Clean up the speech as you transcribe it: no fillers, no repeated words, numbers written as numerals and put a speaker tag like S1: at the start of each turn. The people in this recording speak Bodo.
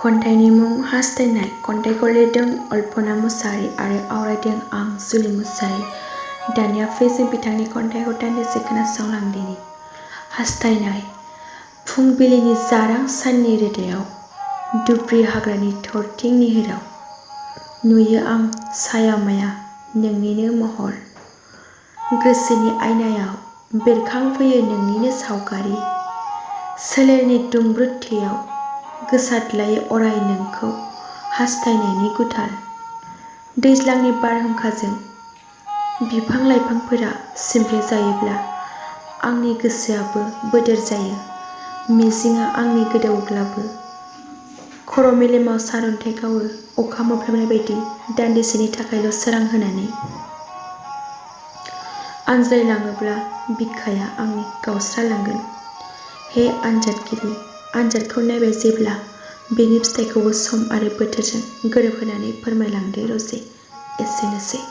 S1: खन्थाइनि मुं हास्थायनाय। खन्थाइखौ लिरदों अल्फना मुसाहारी आरो आवरायदों आं जुलि मुसाहारी। दानिया फै जों बिथांनि खन्थाइखौ दान्दिसे खोनासंलांदिनि। हास्थायनाय। फुंबिलिनि जारां साननि रोदायाव दुब्रि हाग्रानि थरथिं निहोराव नुयो आं साया माया नोंनिनो महर। गोसोनि आयनायाव बेरखांफैयो नोंनिनो सावगारि। सोलेरनि दुंब्रुद थैयाव गोसारद्लायो अराय नोंखौ हास्थायनायनि गुथाल। दैज्लांनि बारहुंखाजों बिफां लाइफांफोरा सिमब्रे जायोब्ला आंनि गोसोआबो बोदोर जायो। मिजिंआ आंनि गोदौग्लाबो खर' मेलेमाव सारन्थाइ गावो अखा मोफ्लामनाय बायदि दान्दिसेनि थाखायल' सोरां होनानै। आनज्रायलाङोब्ला बिखाया आंनि गावस्रालांगोन। हे आनजादगिरि, आनजादखौ नायबाय जेब्ला बेनि फिथाइखौबो सम आरो बोथोरजों गोरोबहोनानै फोरमायलांदो रजे। एसेनोसै।